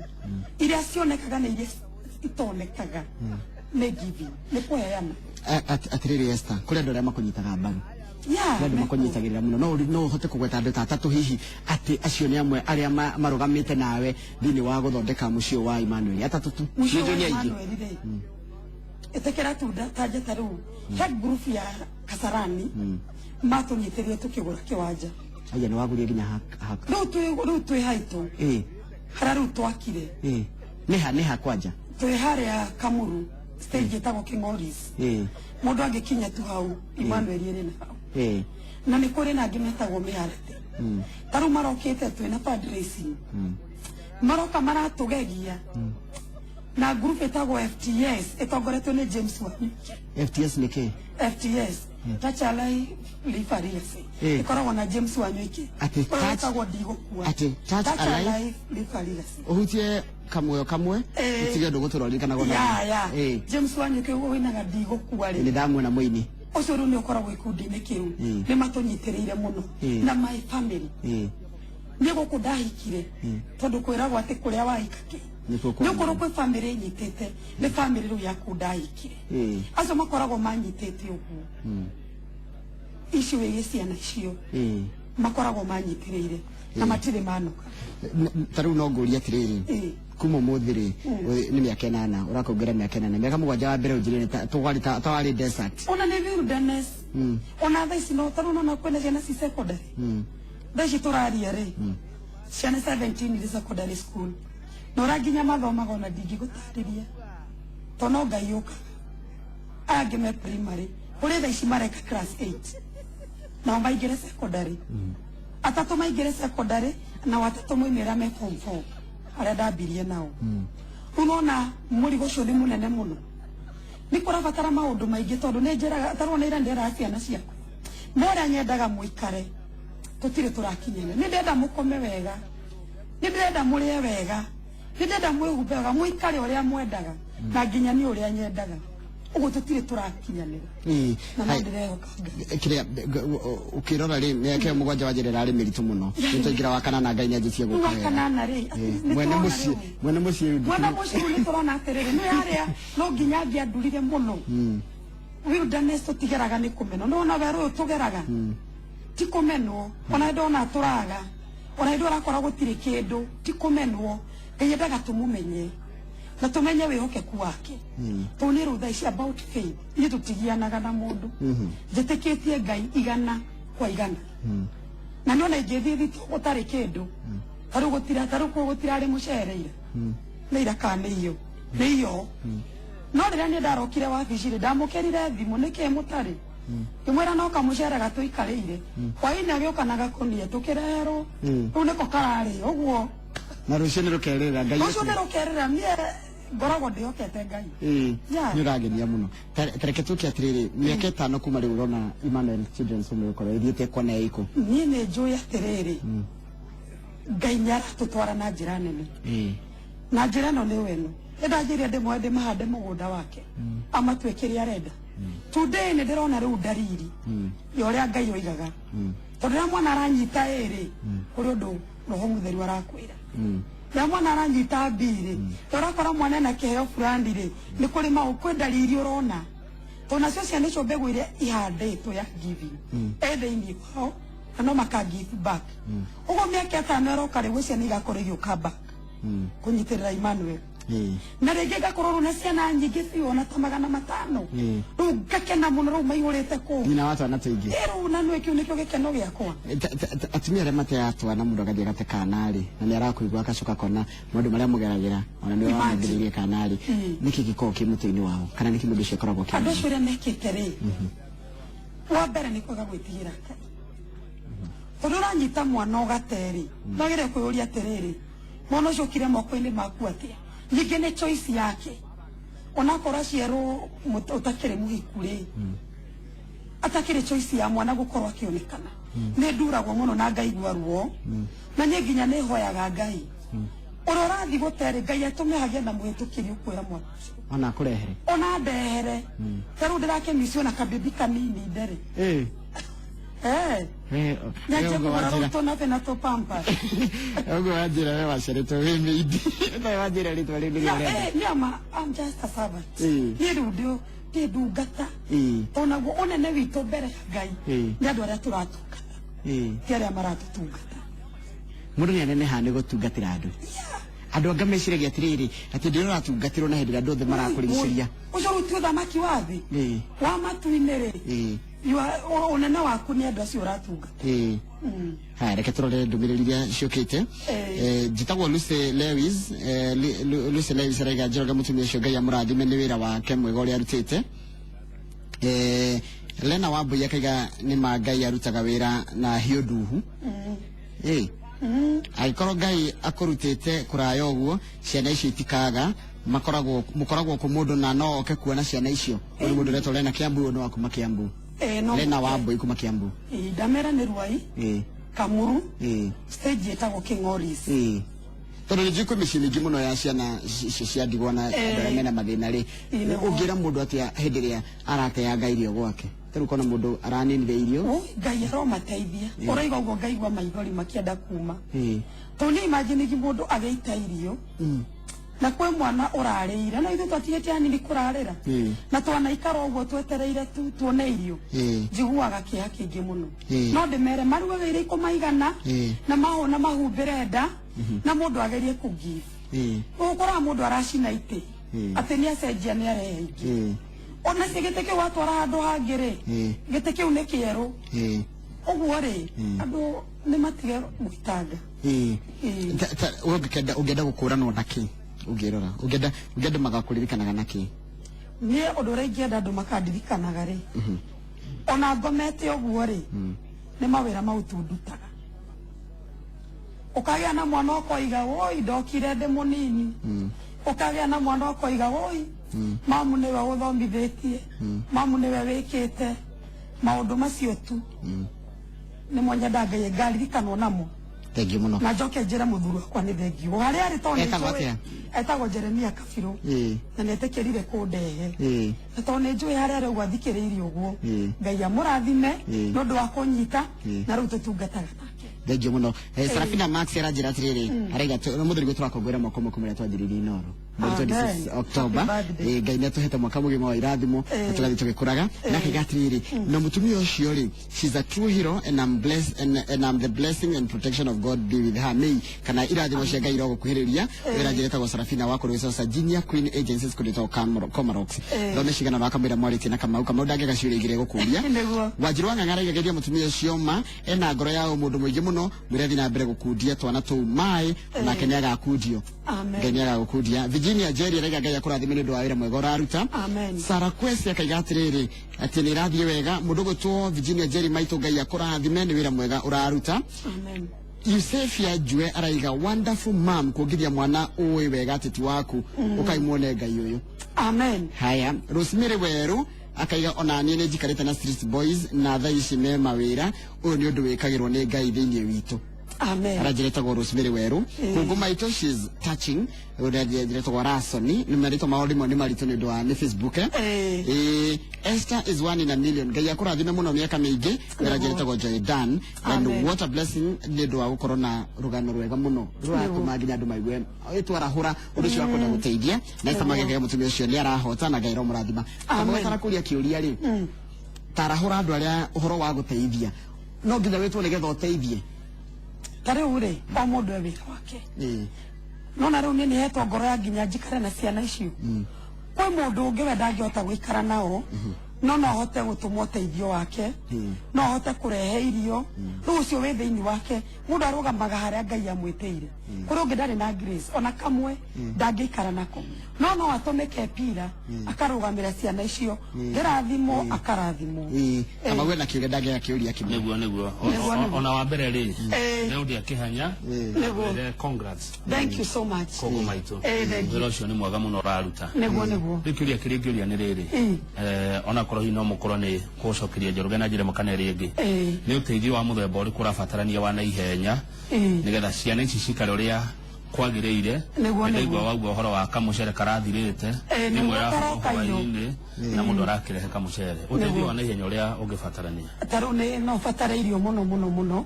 iria cionekaga na iria itonekaga nĩ giving, nĩ kũheana. Atĩrĩrĩ Esther, kũrĩ andũ arĩa makũnyitaga mbaru, Yeah, kũrĩ andũ makũnyitagĩrĩra mũno. No ũhote kũgweta andũ ta atatũ hihi, atĩ acio nĩ amwe arĩa marũgamĩte nawe thĩinĩ wa gũthondeka mũciĩ wa Emmanuel? Atatũ tu. Mũciĩ Nĩ wa njũĩ nĩ aingĩ. Emmanuel rĩ, ĩtĩkĩra tu tanje ta rĩu he group ya Kasarani matũnyitĩrire tũkĩgũra kĩwanja. Aya, nĩ wagũria nginya haka? Rĩu twĩ haitũ harĩa rĩu twakire. Nĩ ha kwanja? Twĩ harĩa Kamuru stage ĩtagwo King'oris. Mũndũ angĩkinya tu hau, Emmanuel ĩrĩ na hau. Na nĩ kũrĩ na angĩ metagwo mĩharĩte, ta rĩu marokĩte twĩ na fundraising, maroka maratũgegia na group ĩtagwo FTS ĩtongoretio nĩ James Wanyuki. FTS nĩ kĩ? FTS, Touch a Life Live a Legacy. Ĩkoragwo na James Wanyuiki. Atĩ ũrĩa wĩtagwo Ndigũkua. Atĩ Touch a Life? Life Live a Legacy. Ũhutie kamũoyo kamwe, ũtige ũndũ gũtũra ũririkanagwo. Ya, James Wanyuiki ũinaga Ndigũkua rĩ. Nĩ ndamuona mũini. Ũcio rĩu nĩ ũkoragwo ikundi-inĩ kĩu. Nĩ matũnyitĩrĩire mũno. Na my family, nĩ gũkũ ndahikire, tondũ kwĩragwo atĩ kũrĩa wahika kĩ Nĩkuo nĩ ũkorwo kwĩ family ĩnyitĩte, nĩ family rĩu yaku ndahikire. Acio makoragwo manyitĩte ũguo icio wĩgiĩ ciana icio, makoragwo manyitĩrĩire na matirĩ manoka. Ta rĩu no ngũrie atĩrĩrĩ, kuma ũmũthĩ rĩ, nĩ mĩaka 8 ũrakongerera, mĩaka 8, mĩaka 7 wa mbere ũnjĩrire ta warĩ desert. Ona nĩ wilderness. Ona thaa ici no tarĩu nona kwĩna ciana ci secondary. Thaa ici tũraria rĩ, ciana 17 irĩ secondary school, na ũrĩa nginya mathomaga ona ndingĩgũtarĩria, to no Ngai ũkaga. Aya angĩ me primary, kũrĩ thaa ici mareka class 8, nao maingĩre secondary. Atatũ maingĩre secondary na watatũ moimĩra me form 4, arĩa ndambirie nao. Rĩu nona mũrigo ũcio nĩ mũnene mũno, nĩ kũrabatara maũndũ maingĩ, tondũ nĩ njĩraga tarwo nĩ ira ndĩraga ciana ciakwa no ũrĩa nyendaga mũikare, tũtirĩ tũrakinyana. Nĩ ndĩrenda mũkome wega, nĩ ndĩrenda mũrĩe wega, nĩ ndĩrenda mwĩhumbe wega, mũikare ũrĩa mwendaga na nginya nĩ ũrĩa nyendaga ũguo, tũtirĩ tũrakinyanĩra. Na no ndĩrehoka Ngai. Kĩrĩa ũkĩrora rĩ, mĩaka ĩyo 7 wanjĩra ĩrarĩ mĩritũ mũno, nĩ twaingĩra wa kanana, Ngai nĩ anjĩtie Rĩu gũka wa wega. kanana rĩ, nĩ Mwene tũrona mũciĩ rĩu. Mwene mũciĩ rĩu. Mwena mũciĩ rĩu nĩ tũrona atĩrĩrĩ, nĩ harĩa no nginya angĩandurire mũno. Wilderness tũtigeraga nĩ kũmenwo, nĩ wona werũ ũyũ tũgeraga ti kũmenwo. Ona hĩndĩ ona tũraga, ona hĩndĩ ũrakora gũtirĩ kĩndũ, ti kũmenwo. Ngai endaga tũmũmenye na tũmenye wĩhokeku wake. Tondũ nĩ rĩu thaa ici about faith, ithuĩ tũtigianaga na mũndũ. Njĩtĩkĩtie Ngai 100%, na nĩ ona ingĩthiĩ thitũ gũtarĩ kĩndũ, tarĩu gũtira, tarĩu kũu gũtirarĩ mũcere ira, nĩ ira kana nĩ iyo, nĩ iyo. No rĩrĩa niĩ ndarokire wabici rĩ, ndamũkĩrire thimũ, nĩkĩ mũtarĩ Ngĩmwĩra no kamũcere gatũikarĩire. Hwainĩ agĩũka na gakũnia tũkĩreherwo. Rĩu nĩko kararĩ ũguo. Na rũciũ nĩ rũkerĩra Ngai. Rũciũ nĩ rũkerĩra, niĩ ngoragwo ndĩhokete Ngai. Yeah. Nĩ ũrangenia mũno. Tareke tũke atĩrĩrĩ, mĩaka 5 kuma rĩu ũrona Emmanuel Children's Home ĩgũkorwo ĩthiĩte kona ĩkũ? Niĩ nĩ njũĩ atĩrĩrĩ, Ngai nĩ aratũtwara na njĩra nene. Na njĩra ĩno nĩ weno. Nĩndanjĩire ndĩmoe ndĩmahande mũgũnda wake, amatue kĩrĩa arenda. Today nĩ ndĩrona rĩu ndariri ya ũrĩa Ngai oigaga. Tondũ rĩrĩa mwana aranyita ĩrĩ, kũrĩ ũndũ Roho Mũtheru arakwĩra. Rĩrĩa mwana aranyita B rĩ, ũrakora mwana ena kĩheo fulani rĩ, nĩ kũrĩ maũ kwĩ ndariri ũrona. Tondũ nacio ciana icio mbegũ iria ihandĩtwo ya giving ĩ thĩinĩ wao, na no maka give back. Ũguo mĩaka 5 ĩroka rĩ, gwĩ ciana igakorwo igĩũka back kũnyitĩrĩra Emmanuel. Na rĩngĩ ngakorwo rĩu na ciana nyingĩ biũ, ona ta 500. Rĩu ngakena mũno, rĩu maihũrĩte kũu. Nyina wa twana tũingĩ. Ĩ rĩu na nĩ kĩu nĩkĩo gĩkeno gĩakwa. Atumia arĩa mateaga twana mũndũ agathiĩ agate kana rĩ, na nĩ arakũigua agacoka akona maũndũ marĩa mũgeragĩra, ona nĩwe wamũthĩrĩirie kana rĩ, nĩkĩ gĩkoragwo kĩ mũtwe-inĩ wao, kana nĩkĩ mũndũ ũcio akoragwo akĩmenya? Andũ acio ũrĩa mekĩte rĩ, wa mbere nĩ kwaga gwĩtigĩra Ngai. Tondũ ũranyita mwana ũgate rĩ, wagĩrĩire kwĩyũria atĩrĩrĩ, mwana ũcio okire moko-inĩ maku atĩa? Ningĩ nĩ choice yake. Onakorwo aciarwo ũtakĩrĩ mũhiku rĩ, atakĩrĩ choice ya mwana gũkorwo akĩonekana. Nĩ nduragwo mũno na ngaigua ruo, na niĩ nginya nĩ hoyaga Ngai. Ũrĩa ũrathiĩ gũte rĩ, Ngai atũme hagĩe na mũhĩtũkĩri ũkuoya mwana ũcio. Ona akũrehere. Ona ndehere. Ta rĩu ndĩrakĩmicio na kabibi kanini nderĩ. Nyanjie kũgũra rĩu tũnabe na tũpampa. Ũguo wanjĩra we waciarĩtwo wĩ mĩindi. Ũtarĩ wanjĩra rĩtwa rĩu nĩrĩo ũrenda. Niĩ I'm just a servant. Niĩ rĩu ndĩ ndungata. Onaguo ũnene witũ mbere ya Ngai nĩ andũ arĩa tũratungata. Ti arĩa maratũtungata. Mũndũ nĩ anenehaga nĩ gũtungatĩra andũ. Andũ anga meciragia atĩrĩrĩ, atĩ ndĩrĩa ũratungatĩrwo na hĩndĩ ĩrĩa andũ othe marakũrigicĩria. Ũcio rĩu ti ũthamaki wa thĩ? Wa matu-inĩ rĩ? Ũnene waku nĩ andũ acio ũratungata. Haya, reke tũrore ndũmĩrĩri iria ciũkĩte. Njĩtagwo Lucy Lewis, Lucy Lewis araiga Njoroge mũtumia ũcio Ngai amũrathime nĩ wĩra wake mwega ũrĩa arutĩte. Lena Wambui akaiga nĩ ma Ngai arutaga wĩra na hiũ nduhu. Angĩkorwo Ngai akũrutĩte kũraya ũguo, ciana icio itikaga, mũkoragwo kũ mũndũ na no oke kuona ciana icio. Ũyũ nĩ mũndũ ũretwo Lena Kiambu, ũyũ nĩ wa kuma Kiambu. No Lena mũke. Wambui kuma Kiambu. Ndamera nĩ Ruai. Kamuru. Stage ĩtagwo King'oris. Tondũ nĩ njũĩ kwĩ mĩciĩ mĩingĩ mũno ya ciana icio cia ndigwa na andũ arĩa mena mathĩna rĩ. Nĩguo. Ũngĩra mũndũ atĩa hĩndĩ ĩrĩa arateanga irio gwake? Tarĩu ũkona mũndũ araninire irio. Ũ, Ngai aromateithia. Ũraiga ũguo ngaigua maithori makĩenda kuma. Tondũ nĩ imagine mũndũ agĩita irio. Na kwĩ mwana ũrarĩire, no ithuĩ twatigĩte anini kũrarĩra. Na twanaikara ũguo twetereire tu tuone irio. Njiguaga kĩeha kĩingĩ mũno. No ndĩmere maruge irio ikũmaigana, na mahũna mahumbĩre nda, na mũndũ agerie kũ-give. Ũkoraga mũndũ aracina itĩ, atĩ nĩ acenjia nĩ arehe ingĩ. Ona cio gĩtĩ kĩu watwara handũ hangĩ rĩ, gĩtĩ kĩu nĩ kĩerũ. Ũguo rĩ, andũ nĩ matige gwĩtanga. We ũngĩenda gũkũranwo na kĩ? Ũngĩrora. Ũngĩenda magakũririkanaga na kĩ? Niĩ ũndũ ũrĩa ingĩenda andũ makandirikanaga rĩ, ona ngomete ũguo rĩ, nĩ mawĩra mau tu ndutaga. Ũkagĩa na mwana ũkoiga, woi, ndokire ndĩ mũnini. Ũkagĩa na mwana ũkoiga, woi, mamu nĩwe ũthomithĩtie, mamu nĩwe wĩkĩte maũndũ macio tu. Nĩmo nyendaga Ngai ngaririkanwo namo. Thank you mũno. Na njoke njĩre mũthuri wakwa nĩ thank you. Harĩa arĩ tondũ nĩ Etagwo njũĩ. atĩa? Etagwo Jeremia Kabirũ. Na nĩ etĩkĩrire kũndehe. Na tondũ nĩ njũĩ harĩa arĩ ũguo athikĩrĩirie ũguo. Ngai amũrathime nĩ ũndũ wa kũnyita, na rĩu tũtungataga nake. Thank you mũno. Sarafina Max aranjĩra atĩrĩrĩ, araiga ũmũthĩ nĩguo tũrakũngũĩra mwaka ũmwe kuma rĩrĩa twanjĩrĩirie Inooro. Mweri Amen. 26 October. Happy birthday. Ngai nĩ atũhete mwaka mũgima wa irathimo, na tũgathiĩ tũgĩkũraga. Na akaiga atĩrĩrĩ, na mũtumia ũcio rĩ, she's a true hero and I'm blessed and I'm the blessing and protection of God be with her. May kana irathimo cia Ngai irogũkuhĩrĩria. Wĩra njĩra ĩtagwo Sarafina wa kũrĩ Sardinia Queen Agencies kũrĩ ĩtagwo Comarox. Thome cigana na akamwĩra mwarĩtie na Kamau. Kamau ndangĩaga ciũria igĩrĩ gũkũria. Nĩguo. Wanjiru wa Ng'ang'a araiga mũtumia ũcio ma ena ngoro ya ũmũndũ mũingĩ mũno, mwĩre athiĩ na mbere gũkundia twana tũu maĩ, nake nĩ agakundio. Amen. Ngai nĩagagũkundia. Virginia Jerry araiga Ngai akũrathime nĩ ũndũ wa wĩra mwega ũraruta. Amen. Sarah Kwesi akaiga atĩrĩrĩ atĩ nĩ ĩrathiĩ wega mũndũ gwĩtwo Virginia Jerry maitũ Ngai akũrathime nĩ wĩra mwega ũraruta. Amen. Yusefia Njue araiga wonderful mom kuongithia mwana ũĩ wega atĩ ti waku ũkaimuone Ngai ũyũ. Amen. Haya, Rosemary Weru akaiga ona niĩ nĩ njikarĩte na Street Boys na thaa ici me mawĩra ũyũ nĩ ũndũ wĩkagĩrwo nĩ Ngai thĩinĩ witũ. Amen. Aranjĩretagwo Rosemary Weru. Kũngũ maitũ she's touching ũrĩa njĩretagwo Rasoni nĩ marĩtwa mao rĩmwe nĩ maritũ nĩ ũndũ wa nĩ Facebook eh? Eh. Esther is one in a million. Ngai akũrathime mũno mĩaka mĩingĩ. Aranjĩretagwo Joy Dan. And Amen. what a blessing nĩ ũndũ wa gũkorwo na rũgano rwega mũno rũratũma nginya andũ maigue ĩtwarahũra ũndũ ũcio wa kwenda gũteithia na Esther Magega mũtumia ũcio nĩ arahota na Ngai aromũrathima. Amen. Kamwe kũria kĩũria rĩ tarahũra andũ arĩa ũhoro wa gũteithia no nginya wĩtwo nĩgetha ũteithie. Ta rĩu rĩ o mũndũ e wĩra wake. Ĩĩ. Nona rĩu niĩ nĩhetwo ngoro ya nginya njikare na ciana icio. Kwĩ mũndũ ũngĩ we ndangĩhota gũikara nao no no ahote gũtũma ũteithio wake, no ahote kũrehe irio. Rĩu ũcio wĩ thĩinĩ wake mũndũ arũgamaga harĩa Ngai amwĩtĩire. Kũrĩ ũngĩ ndarĩ na grace ona kamwe ndangĩikara nako, no no atũmĩke pira akarũgamĩra ciana icio ngĩrathimwo akarathimwo. Ĩĩ. Kamau ena kĩũria ndangĩaga kĩũria kĩmwe. Nĩguo nĩguo. Nĩguo, nĩguo. Ona wa mbere rĩ Eh. nĩ ũndũ akĩhanya. Nĩguo. Congrats. Thank you so much. Koguo maitũ Eh, thank you. wĩra ũcio nĩ mwega mũno ũraruta. Nĩguo nĩguo. Rĩu kĩũria kĩrĩa ngĩũria nĩ rĩrĩ, onakorwo hihi no mũkorwo nĩ gũcokeria Njoroge na njĩra ĩmwe kana ĩrĩa ĩngĩ, nĩ ũteithio wa mũthemba ũrĩkũ ũrabatarania wa naihenya nĩgetha ciana ici cikare ũrĩa kwagĩrĩire? Nĩguo, Nĩndaigua nĩguo. waugua ũhoro wa kamũcere karathirĩte. Nĩguo, Rĩmwe karoka irio. hwaĩ-inĩ na mũndũ arakĩrehe kamũcere. Ũteithio wa naihenya ũrĩa ũngĩbatarania. Ta rĩu nĩ no batare irio mũno mũno mũno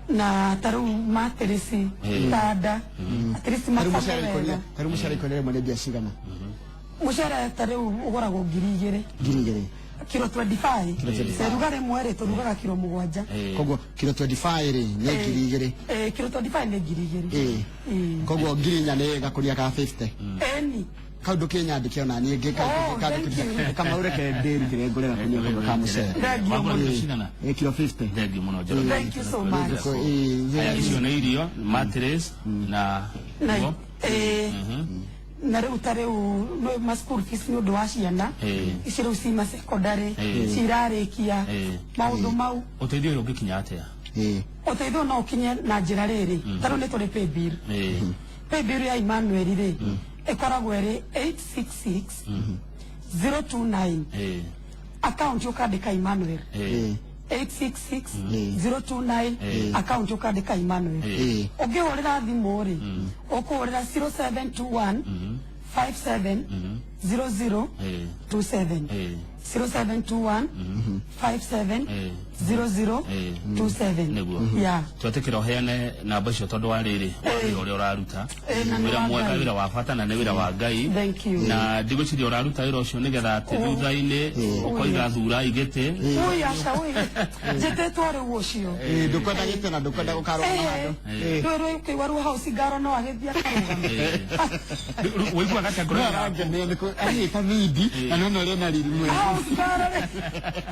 na ta rĩu matirisi itanda at least Tarĩu makome mũcere wega. ikũnia, tarĩu mũcere ikũnia rĩmwe nĩ mbia cigana? Mũcere ta rĩu ũgũragwo 2,000. 2,000. Kiro 25 teruga rĩmwe rĩ tũrugaga kiro 7. Koguo kiro 25 rĩ nĩ 2,000. Kiro 25 nĩ 2,000. Ĩĩ. Koguo 4,000 nĩ gakũnia ka 50. Eni. Kau ndũkĩnyandĩke ona niĩ ngĩka. Oh, thank you. Kamau reke ndĩrutĩre ngũre gakũnia kamwe ka mũcere. Thank you Wagũra mũno. kiro cigana? Ĩĩ, kiro 50. Thank you mũno Njoroge. Thank you so much. Ĩĩ, Aya, icio nĩ irio mattress na Na nguo. na rĩu ta rĩu nĩ ma school fees nĩ ũndũ wa ciana ici rĩu cima secondary cirarĩkia maũndũ mau. Ũteithio ũyũ ũngĩkinya atĩa? Ĩĩ. Ũteithio no ũkinye na njĩra rĩrĩ, ta rĩu nĩ tũrĩ pay bill. Pay bill ya Emmanuel rĩ ĩkoragwo ĩrĩ 866 029. Account ũkandĩka Emmanuel. 866 029 account ũkandĩka Emmanuel. Ũngĩhũrĩra thimũ rĩ ũkũhũrĩra 0721 57 00 27. 0721 57 00 27. Nĩguo. Yeah. Twetĩkĩra ũheane namba icio tondũ wa rĩrĩ wa wĩra ũrĩa ũraruta. Na nĩ Wĩra wa mwega Ngai. wĩra wa bata na nĩ wĩra wa Ngai. Thank you. Na ndigwĩciria ũraruta wĩra ũcio nĩgetha atĩ thutha-inĩ ũkoiga thura igĩtĩ. Ui aca ui njĩtĩtwo rĩu ũcio. Ĩĩ, ndũkwenda gĩtĩ na ndũkwenda gũkarũgama handũ. Ĩĩ. Rĩu rĩu ũkĩigua rĩu hau cingaro no agĩthiĩ akarũgama. Rĩu ũiguaga atĩa ngoro No yaku? arangenia nĩ ariĩta thindi na nĩona ũrĩa ena riri mwega. Hau cingaro rĩ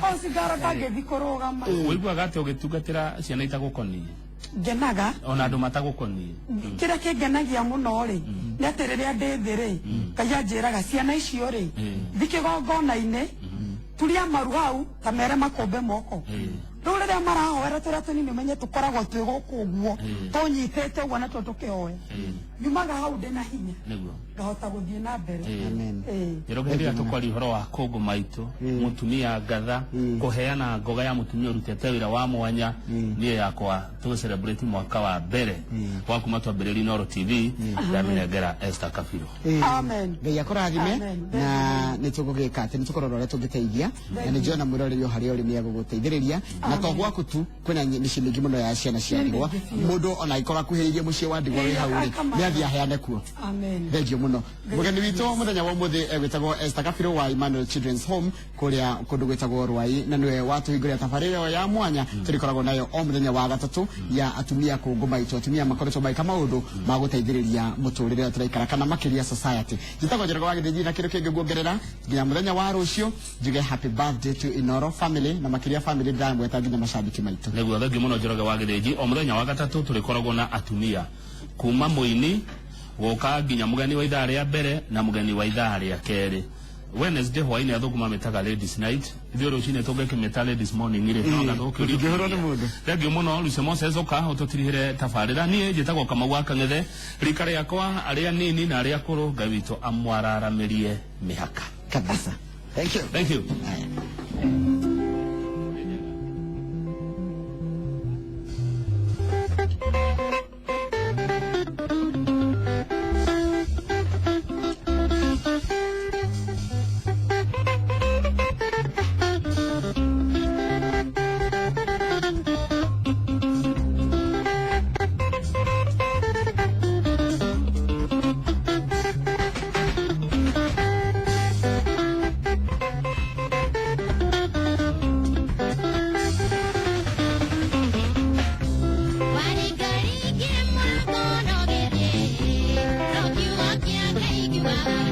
hau cingaro ndangĩthiĩ kũrũgama. Ũiguaga atĩa ũgĩtungatĩra ciana itagũkoniĩ Ngenaga. Ona andũ matagũkoniĩ. Kĩrĩa kĩngenagia mũno rĩ nĩ atĩ rĩrĩa ndĩ thĩ rĩ Ngai anjĩraga ciana icio rĩ thi kĩgongona-inĩ turia maru hau ta mere makũmbe moko. Rĩu rĩrĩa marahoera tũrĩa tũnini ũmenye tũkoragwo twĩ gũkũ ũguo tũnyitĩte ũguo natuo tũkĩhoya nyumaga hau ndĩ na hinya Nĩguo. ngahota gũthiĩ na mbere. Amen. Njoroge hĩndĩ ĩrĩa tũkwaria ũhoro wa kũngũ maitũ mũtumia ngatha kũheana ngoga ya mũtumia ũrutĩte wĩra wa mwanya niĩ yakwa tũgĩ mwaka wa mbere wa kuma twambĩrĩria Inooro TV ndamĩnengera Esther Kabirũ. Amen. Ngai akũrathime Amen. na nĩ tũgũgĩka atĩ nĩ tũkũrora ũrĩa tũngĩteithia na nĩ njona mwĩroreri o harĩa ũrĩ nĩ egũgũteithĩrĩria na to gwaku tu kwĩna mĩciĩ mĩingĩ mũno ya ciana cia ndigwa mũndũ ona angĩkorwo akuhĩrĩirie mũciĩ wa ndigwa wĩ hau rĩ nĩ athiĩ aheane kuo. Amen. Thank you mũno mũgeni witũ mũthenya wa ũmũthĩ egwĩtagwo Esther Kabirũ wa Emmanuel Children's Home kũrĩa kũndũ gwĩtagwo Rwai na nĩwe watũhingũrĩra tabarĩra ĩyo ya mwanya tũrĩkoragwo nayo o mũthenya wa gatatũ ya atumia kũngũ maitũ atumia makoretwo magĩka maũndũ ma gũteithĩrĩria mũtũrĩre ũrĩa tũraikara kana makĩria society. Njĩtagwo Njoroge wa Gĩthĩnji na kĩndũ kĩngĩ nguongerera nginya mũthenya wa rũciũ njuge happy birthday to Inooro family na makĩria family ndĩramweta nginya macambĩki maitũ. Nĩguo, thengiũ mũno Njoroge wa Gĩthĩnji. O mũthenya wa gatatũ tũrĩkoragwo na atumia kuma mũini Gũka nginya mũgeni wa ithaa rĩa mbere na mũgeni wa ithaa rĩa kerĩ. Wednesday hwainĩ athũngũ mamĩtaga ladies night, ithuĩ rũcinĩ tũngĩkĩmĩta ladies morning rĩ, no anga tũkĩũrio. Tũtingĩhũrwo nĩ mũndũ. Thengiũ mũno Lucy Moses, ũka ũtũtirihĩre tabarĩra. Niĩ njĩtagwo Kamau wa Kang'ethe, rika rĩakwa arĩa nini na arĩa akũrũ, Ngai witũ amwararamĩrie mĩhaka. Kabisa, thank you. Thank you. Haya. Warĩngaringire mũrango no gĩthiĩ, no kiugo kĩa Ngai kiugaga.